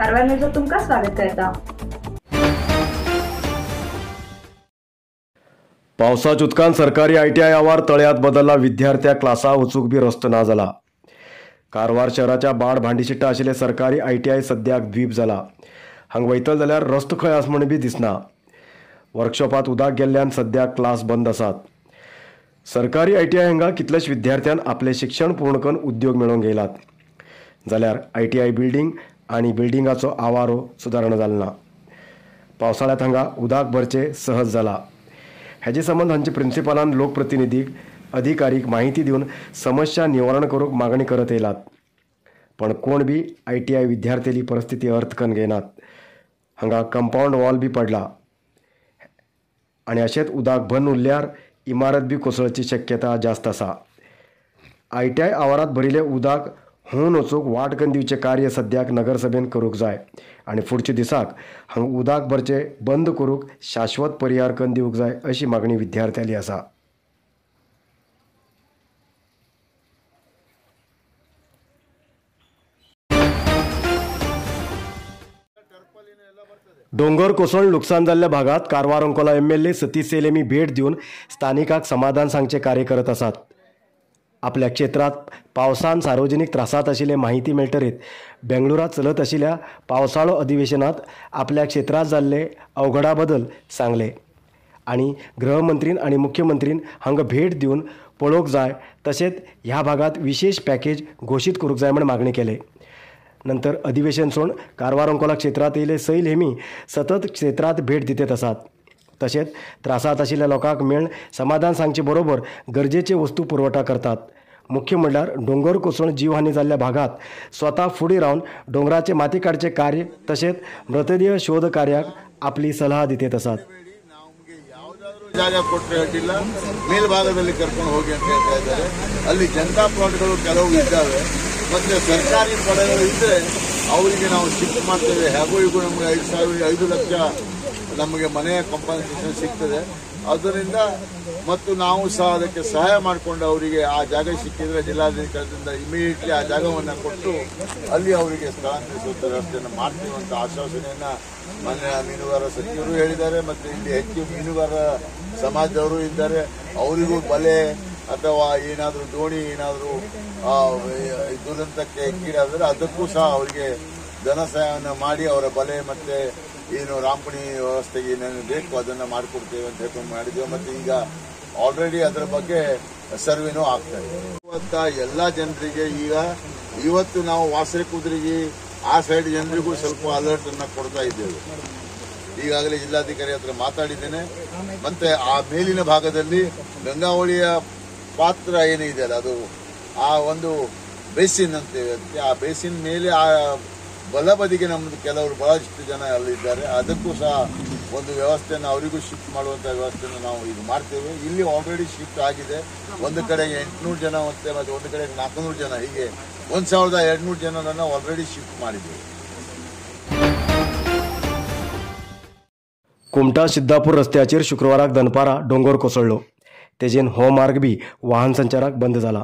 कारवार न्यूजात तुमकां स्वागत करता। पावसाच्या उदकान सरकारी आयटीआय आवार तळ्यात बदलला, विद्यार्थ्या क्लासा वचूंक बी रस्तो ना जाला। कारवार शहराच्या बाड भांडीशिट्टा आशिल्ले सरकारी आयटीआय सद्याक द्वीप जाला। हांगा वयतलो जाल्यार रस्तो खंय आसा म्हण बी दिसना। वर्कशॉपात उदक गेल्ल्यान सद्याक क्लास बंद आसात। सरकारी आयटीआय हांगा कितलेश विद्यार्थ्यान आपले शिक्षण पूर्ण करून उद्योग मेळोवंक घेयलात, जाल्यार आयटीआय बिल्डींग आनी बिल्डिंगाचो आवारो सुदारणा जालो ना। पावसाळ्यांत हांगा उदक भरचें सहज जाला। हेजे संबंद हांचे प्रिन्सिपालान लोकप्रतिनिधीक अधिकारीक माहिती दिवन समस्या निवारण करूंक मागणी करत येयलात, पण कोण बी आयटीआय विद्यार्थ्यांली परिस्थिती अर्थ करून घेयनात। हांगा कंपावंड वॉल बी पडला आनी अशेंच उदक बंद उरल्यार इमारत बी कोसळची शक्यता जास्त आसा। आयटीआय आवारात भरिल्लें उदक हुंवन वचूंक वाट करून दिवचें कार्य सद्याक नगरसभेन करूंक जाय आनी फुडच्या दिसाक हांगा उदक भरचें बंद करूंक शाश्वत परिहार करून दिवंक जाय अशी मागणी विद्यार्थ्यांली आसा। डोंगर कोसळून लुकसाण जाल्ल्या भागात कारवार अंकोला एमएलए सतीश सैल भेट दिवन स्थानिकांक समाधान सांगचें कार्य करत आसात। आपल्या क्षेत्रात पावसान सार्वजनिक त्रासात आशिल्ले माहिती मेळटरीत बेंगळुरात चलत आशिल्ल्या पावसाळो अधिवेशनात आपल्या क्षेत्रात जाल्ले अवघडा बदल सांगले आनी गृहमंत्रीन आनी मुख्यमंत्रीन हांगा भेट दिवन पळोवंक जाय, तशेंच ह्या भागात विशेष पॅकेज घोशीत करूंक जाय म्हूण मागणी केले। नंतर अधिवेशन सोडून कारवार अंकोला क्षेत्रात येयले सैल हेमी सतत क्षेत्रात भेट दितेत आसात। तशेंच त्रासात आशिल्ल्या लोकांक मेळून समाधान सांगचे बरोबर गरजेचे वस्तू पुरवठा करतात। मुख्य म्हणल्यार डोंगर कोसळून जीवहानी जाल्ल्या भागात स्वता फुडें रावन डोंगराचे माती काडचे कार्य तशेंच मृतदेह शोध कार्याक आपली सलाह दितेत आसात। ಜಾಗ ಕೊಟ್ಟರೆ ಅಡ್ಡಿಲ್ಲ, ಮೇಲ್ಭಾಗದಲ್ಲಿ ಕರ್ಕೊಂಡು ಹೋಗಿ ಅಂತ ಹೇಳ್ತಾ ಇದ್ದಾರೆ. ಅಲ್ಲಿ ಜನತಾ ಪ್ಲಾಟ್ಗಳು ಕೆಲವು ಇದ್ದಾವೆ, ಮತ್ತೆ ಸರ್ಕಾರಿ ಪಡೆಗಳು ಇದ್ರೆ ಅವರಿಗೆ ನಾವು ಶಿಫ್ಟ್ ಮಾಡ್ತೇವೆ. ಹೇಗೋ ಈಗ ನಮಗೆ 5 ಲಕ್ಷ ನಮಗೆ ಮನೆಯ ಕಾಂಪನ್ಸೇಷನ್ ಸಿಗ್ತದೆ. ಅದರಿಂದ ಮತ್ತು ನಾವು ಸಹ ಅದಕ್ಕೆ ಸಹಾಯ ಮಾಡಿಕೊಂಡು ಅವರಿಗೆ ಆ ಜಾಗ ಸಿಕ್ಕಿದ್ರೆ ಜಿಲ್ಲಾಧಿಕಾರದಿಂದ ಇಮಿಡಿಯೇಟ್ಲಿ ಆ ಜಾಗವನ್ನು ಕೊಟ್ಟು ಅಲ್ಲಿ ಅವರಿಗೆ ಸ್ಥಳಾಂತರಿಸುವ ವ್ಯವಸ್ಥೆಯನ್ನು ಮಾಡ್ತೀವಿ ಅಂತ ಆಶ್ವಾಸನೆಯನ್ನ ಮಾನ್ಯ ಮೀನುಗಾರ ಸಚಿವರು ಹೇಳಿದ್ದಾರೆ. ಮತ್ತು ಇಲ್ಲಿ ಹೆಚ್ಚು ಮೀನುಗಾರ ಸಮಾಜದವರು ಇದ್ದಾರೆ, ಅವರಿಗೂ ಬಲೆ ಅಥವಾ ಏನಾದರೂ ದೋಣಿ ಏನಾದರೂ ದುರಂತಕ್ಕೆ ಈಡಾದರೆ ಅದಕ್ಕೂ ಸಹ ಅವರಿಗೆ ಧನ ಸಹಾಯವನ್ನು ಮಾಡಿ ಅವರ ಬಲೆ ಮತ್ತೆ ಏನು ರಾಂಪಣಿ ವ್ಯವಸ್ಥೆಗೆ ಏನೇನು ಬೇಕು ಅದನ್ನು ಮಾಡಿಕೊಡ್ತೇವೆ ಅಂತ ಹೇಳ್ಕೊಂಡು ಮಾಡಿದ್ದೇವೆ. ಮತ್ತು ಈಗ ಆಲ್ರೆಡಿ ಅದರ ಬಗ್ಗೆ ಸರ್ವೆನೂ ಆಗ್ತಾ ಇದೆ. ಇವತ್ತ ಎಲ್ಲ ಜನರಿಗೆ ಈಗ ಇವತ್ತು ನಾವು ವಾಸರೆ ಕುದುರೆಗೆ ಆ ಸೈಡ್ ಜನರಿಗೂ ಸ್ವಲ್ಪ ಅಲರ್ಟ್ ಅನ್ನ ಕೊಡ್ತಾ ಇದ್ದೇವೆ. ಈಗಾಗಲೇ ಜಿಲ್ಲಾಧಿಕಾರಿ ಹತ್ರ ಮಾತಾಡಿದ್ದೇನೆ. ಮತ್ತೆ ಆ ಮೇಲಿನ ಭಾಗದಲ್ಲಿ ಗಂಗಾವಳಿಯ ಪಾತ್ರ ಏನಿದೆ ಅಲ್ಲ, ಅದು ಆ ಒಂದು ಬೇಸಿನ್ ಅಂತೇವೆ, ಆ ಬೇಸಿನ್ ಮೇಲೆ ಆ ಬಲಬದಿಗೆ ನಮ್ಮದು ಕೆಲವರು ಬಹಳಷ್ಟು ಜನ ಅಲ್ಲಿದ್ದಾರೆ. ಅದಕ್ಕೂ ಸಹ ಒಂದು ವ್ಯವಸ್ಥೆಯನ್ನು ಅವರಿಗೂ ಶಿಫ್ಟ್ ಮಾಡುವಂಥ ವ್ಯವಸ್ಥೆಯನ್ನು ನಾವು ಈಗ ಮಾಡ್ತೇವೆ. ಇಲ್ಲಿ ಆಲ್ರೆಡಿ ಶಿಫ್ಟ್ ಆಗಿದೆ. ಒಂದು ಕಡೆಗೆ 800 ಜನ ಮತ್ತೆ ಒಂದು ಕಡೆಗೆ 400 ಜನ, ಹೀಗೆ 1200 ಜನರನ್ನು ಆಲ್ರೆಡಿ ಶಿಫ್ಟ್ ಮಾಡಿದ್ದೇವೆ. कुमटा सिद्धापूर रस्त्याचेर शुक्रवाराक दनपारा डोंगर कोसळ्ळो, तेजेन हो मार्ग बी वाहन संचाराक बंद जाला।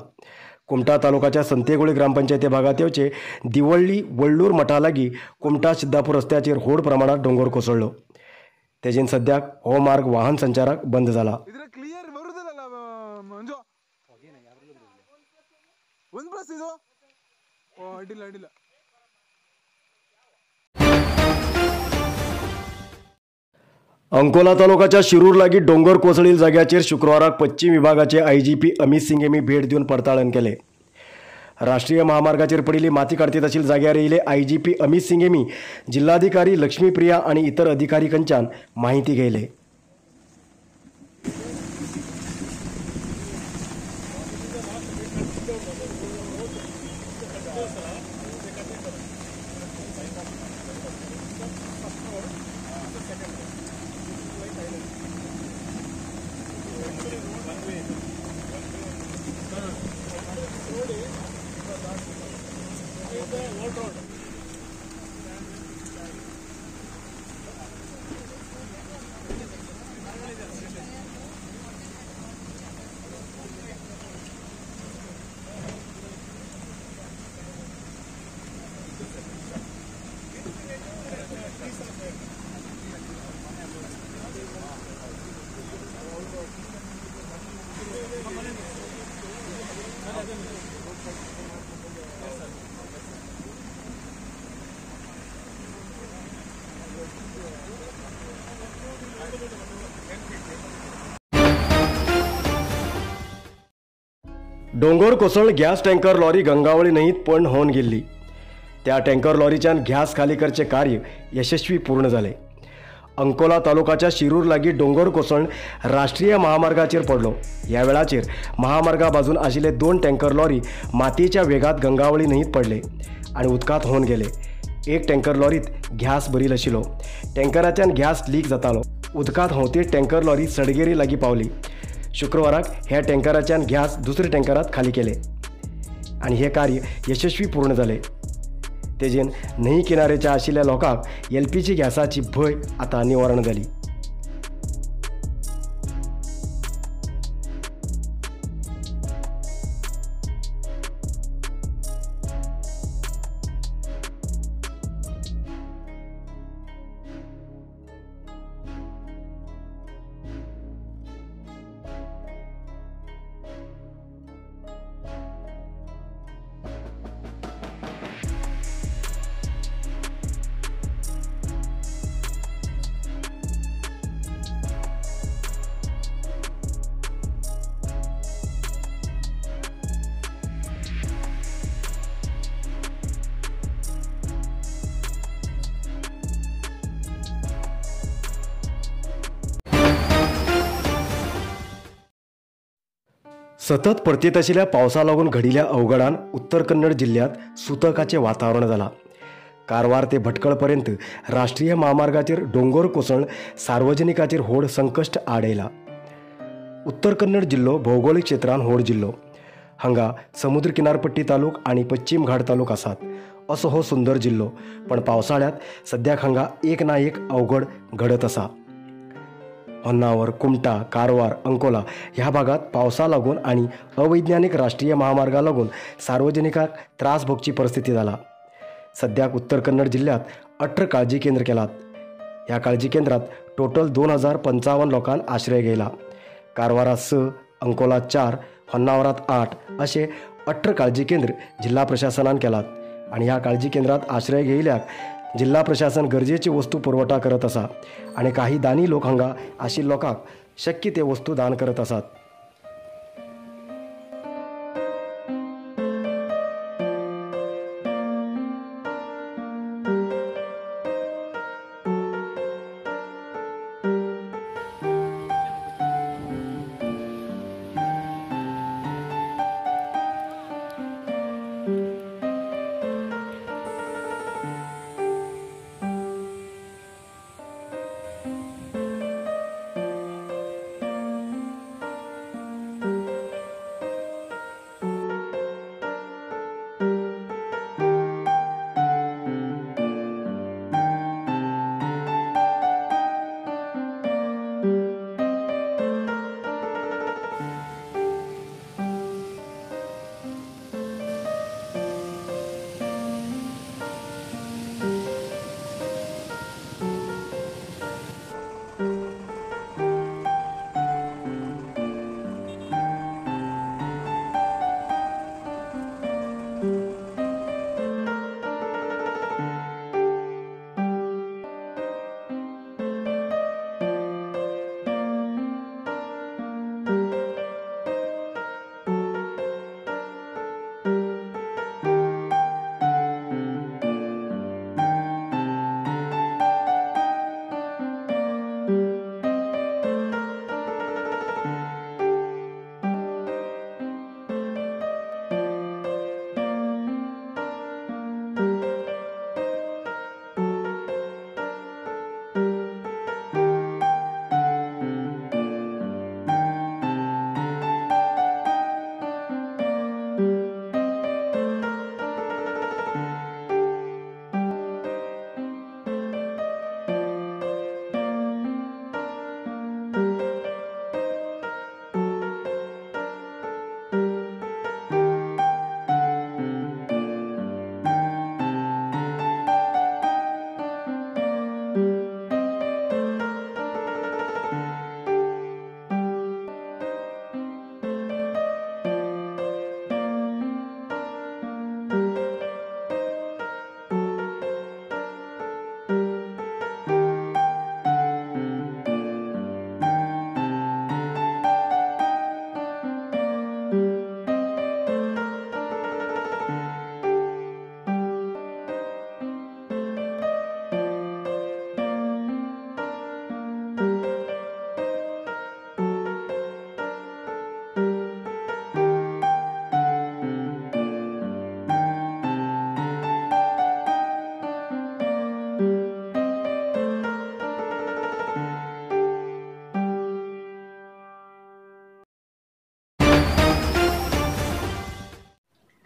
कुमटा तालुकाच्या संतेगोळी ग्रामपंचायती भागात येवचे दिवळ्ळी वळ्ळूर मठा लागीं कुमटा सिद्धापूर रस्त्याचेर व्हड प्रमाणात डोंगर कोसळ्ळो, तेजेन सद्याक हो मार्ग वाहन संचाराक बंद जाला। अंकोला तालुकाच्या शिरूर लागीं डोंगर कोसळील जाग्याचेर शुक्रवाराक पश्चिम विभागाचे आयजीपी अमित सिंग हेमी भेट दिवन पडताळण केले। राष्ट्रीय महामार्गाचेर पडिल्ली माती काडतीत आशिल्ल्या जाग्यार येयले आयजीपी अमित सिंग हेमी जिल्हाधिकारी लक्ष्मीप्रिया आनी इतर अधिकारी कडच्यान माहिती घेयले। दोंगर कोसळून गॅस टँकर लॉरी गंगावळी न्हंयेंत पण होवन गेल्ली. त्या टँकर लॉरीच्यान गॅस खाली करचें कार्य यशस्वी पूर्ण जालें. अंकोला तालुकाच्या शिरूर लागीं दोंगर कोसळून राष्ट्रीय महामार्गाचेर पडलो. ह्या वेळाचेर महामार्गा बाजून आशिल्ले 2 टँकर लॉरी मातयेच्या वेगात गंगावळी न्हंयेंत पडले आनी उदकांत होवन गेले. एक टँकर लॉरीत गॅस भरील आशिल्लो. टँकराच्यान गॅस लीक जातालो. उदकांत होंवती टँकर लॉरी सडगेरी लागीं पावली. शुक्रवाराक ह्या टँकराच्यान गॅस दुसऱ्या टँकरात खाली केले आनी हें कार्य यशस्वी पूर्ण जालें. तेजेन न्हंय किनारेच्या आशिल्ल्या लोकांक एलपीजी गॅसाची भंय आतां निवारण जाली. सतत परतीत आशिल्ल्या पावसा लागून घडिल्ल्या अवघडान उत्तर कन्नड जिल्ल्यांत सुतकाचें वातावरण जालां. कारवार ते भटकळ पर्यंत राष्ट्रीय महामार्गाचेर दोंगर कोसळून सार्वजनिकाचेर व्हड संकश्ट आड येयलां. उत्तर कन्नड जिल्लो भौगोलिक क्षेत्रान व्हड जिल्लो. हांगा समुद्र किनारपट्टी तालुक आनी पश्चिम घाट तालुक आसात. असो हो सुंदर जिल्लो, पण पावसाळ्यांत सद्याक हांगा एक ना एक अवघड घडत आसा. होन्नावर, कुमटा, कारवार, अंकोला ह्या भागात पावसा लागून आनी अवैज्ञानिक राष्ट्रीय महामार्गा लागून सार्वजनिकांक त्रास भोगची परिस्थिती जाला. सद्याक उत्तर कन्नड जिल्ल्यांत 18 काळजी केंद्र केलात. ह्या काळजी केंद्रात टोटल 2055 लोकांक आश्रय घेयला. कारवारात 6, अंकोलात 4, होन्नावरात 8 अशे 18 काळजी केंद्र जिल्हा प्रशासनान केलात आनी ह्या काळजी केंद्रात आश्रय घेयल्याक जिल्हा प्रशासन गरजेची वस्तू पुरवठा करत आसा आनी काही दानी लोक हांगा आशिल्ल्या लोकांक शक्य ते वस्तू दान करत आसात.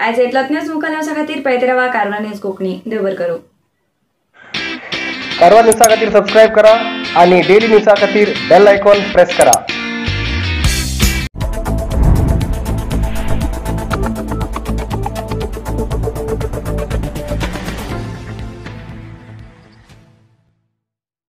आयज इतलोच न्यूज मुखार न्यूजा खातीर पळयत रावा कारवार न्यूज कोंकणी. देव बरें करूं. कारवार न्यूजा खातीर सबस्क्रायब करा आणि डेली न्यूजा खातीर बेल आयकॉन प्रेस करा.